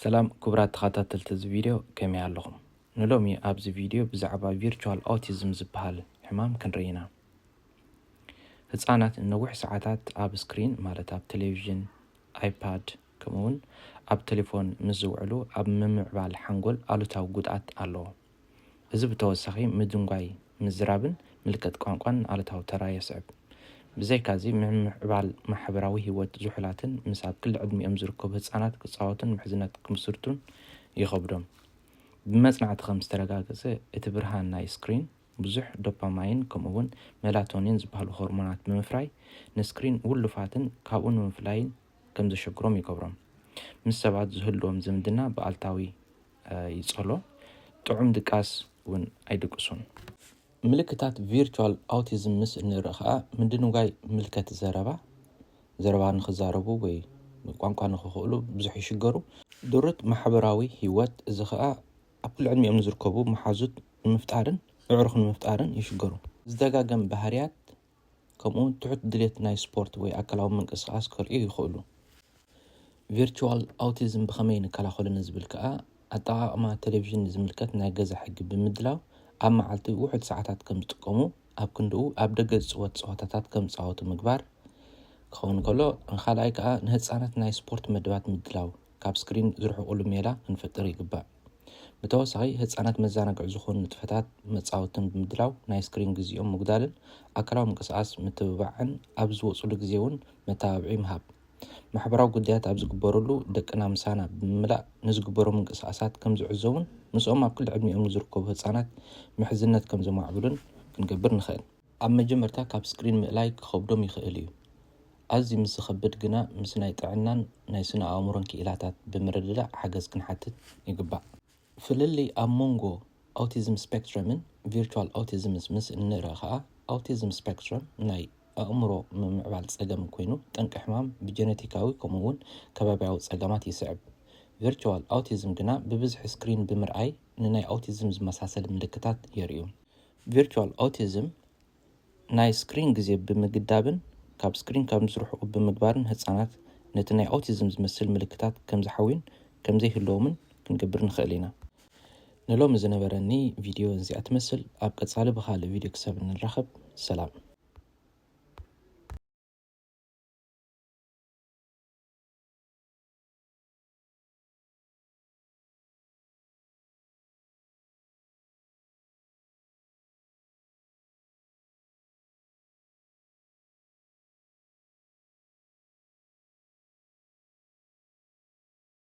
ሰላም ክቡራት ተኸታተልቲ እዚ ቪድዮ፣ ከመይ ኣለኹም? ንሎሚ ኣብዚ ቪድዮ ብዛዕባ ቪርቹዋል ኣውቲዝም ዝበሃል ሕማም ክንርኢ ኢና። ህጻናት ንነዊሕ ሰዓታት ኣብ ስክሪን፣ ማለት ኣብ ቴሌቪዥን፣ ኣይፓድ፣ ከምኡውን ኣብ ቴሌፎን ምስ ዝውዕሉ ኣብ ምምዕባል ሓንጎል ኣሉታዊ ጉድኣት ኣለዎ። እዚ ብተወሳኺ ምድንጓይ ምዝራብን ምልከት ቋንቋን ኣሉታዊ ተራ የስዕብ። ብዘይካዚ ምምዕባል ማሕበራዊ ህይወት ዝሑላትን ምስ ኣብ ክሊ ዕድሚኦም ዝርከቡ ህጻናት ክጻወቱን ምሕዝነት ክምስርቱን ይኸብዶም። ብመጽናዕቲ ከም ዝተረጋገጸ እቲ ብርሃን ናይ ስክሪን ብዙሕ ዶፓማይን ከምኡውን ሜላቶኒን ዝበሃሉ ሆርሞናት ብምፍራይ ንስክሪን ውሉፋትን ካብኡ ንምፍላይን ከም ዘሸግሮም ይገብሮም። ምስ ሰባት ዝህልዎም ዝምድና ብኣልታዊ ይጸሎ። ጥዑም ድቃስ እውን ኣይድቅሱን። ምልክታት ቪርቹዋል ኣውቲዝም ምስ እንርኢ ኸኣ ምድንጓይ ምልከት ዘረባ፣ ዘረባ ንኽዛረቡ ወይ ቋንቋ ንኽኽእሉ ብዙሕ ይሽገሩ። ድሩት ማሕበራዊ ህይወት፣ እዚ ኸኣ ኣብ ኩሉ ዕድሚኦም ንዝርከቡ መሓዙት ንምፍጣርን ኣዕሩኽ ንምፍጣርን ይሽገሩ። ዝደጋገም ባህርያት ከምኡ እውን ትሑት ድሌት ናይ ስፖርት ወይ ኣካላዊ ምንቅስቓስ ከርእዩ ይኽእሉ። ቪርቹዋል ኣውቲዝም ብኸመይ ንከላኸሎ ንዝብል ከኣ ኣጠቓቕማ ቴሌቪዥን ንዝምልከት ናይ ገዛ ሕጊ ብምድላው ኣብ መዓልቲ ውሑድ ሰዓታት ከም ዝጥቀሙ ኣብ ክንድኡ ኣብ ደገ ዝጽወት ጸወታታት ከም ዝጻወቱ ምግባር ክኸውን ከሎ፣ ንኻልኣይ ከኣ ንህጻናት ናይ ስፖርት መደባት ምድላው ካብ ስክሪን ዝርሕቑሉ ሜላ ክንፈጥር ይግባእ። ብተወሳኺ ህጻናት መዘናግዒ ዝኾኑ ንጥፈታት መጻወትን ብምድላው ናይ ስክሪን ግዜኦም ምጉዳልን ኣካላዊ ምንቅስቓስ ምትብባዕን ኣብ ዝወጹሉ ግዜ እውን መተባብዒ ምሃብ። ማሕበራዊ ጉዳያት ኣብ ዝግበረሉ ደቅና ምሳና ብምምላእ ንዝግበሩ ምንቅስቓሳት ከም ዝዕዘቡን ምስኦም ኣብ ክሊ ዕድሚኦም ንዝርከቡ ህጻናት ምሕዝነት ከም ዘማዕብሉን ክንገብር ንኽእል። ኣብ መጀመርታ ካብ ስክሪን ምእላይ ክኸብዶም ይኽእል እዩ። ኣዝዩ ምስ ዝኸብድ ግና ምስ ናይ ጥዕናን ናይ ስነ ኣእምሮን ክኢላታት ብምርድዳእ ሓገዝ ክንሓትት ይግባእ። ፍልልይ ኣብ መንጎ ኣውቲዝም ስፔክትረምን ቪርቹዋል ኣውቲዝምስ ምስ እንርኢ ኸኣ ኣውቲዝም ስፔክትረም ናይ ኣእምሮ ምምዕባል ጸገም ኮይኑ ጠንቂ ሕማም ብጀነቲካዊ ከምኡ እውን ከባቢያዊ ጸገማት ይስዕብ። ቪርቹዋል ኣውቲዝም ግና ብብዝሒ ስክሪን ብምርኣይ ንናይ ኣውቲዝም ዝመሳሰል ምልክታት የርእዩ። ቪርቹዋል ኣውቲዝም ናይ ስክሪን ግዜ ብምግዳብን ካብ ስክሪን ከም ዝርሕቑ ብምግባርን ህጻናት ነቲ ናይ ኣውቲዝም ዝመስል ምልክታት ከም ዝሓውዩን ከም ዘይህልዎምን ክንገብር ንኽእል ኢና። ንሎሚ ዝነበረኒ ቪድዮ እዚኣ ትመስል። ኣብ ቀጻሊ ብኻልእ ቪድዮ ክሳብ እንራኸብ ሰላም።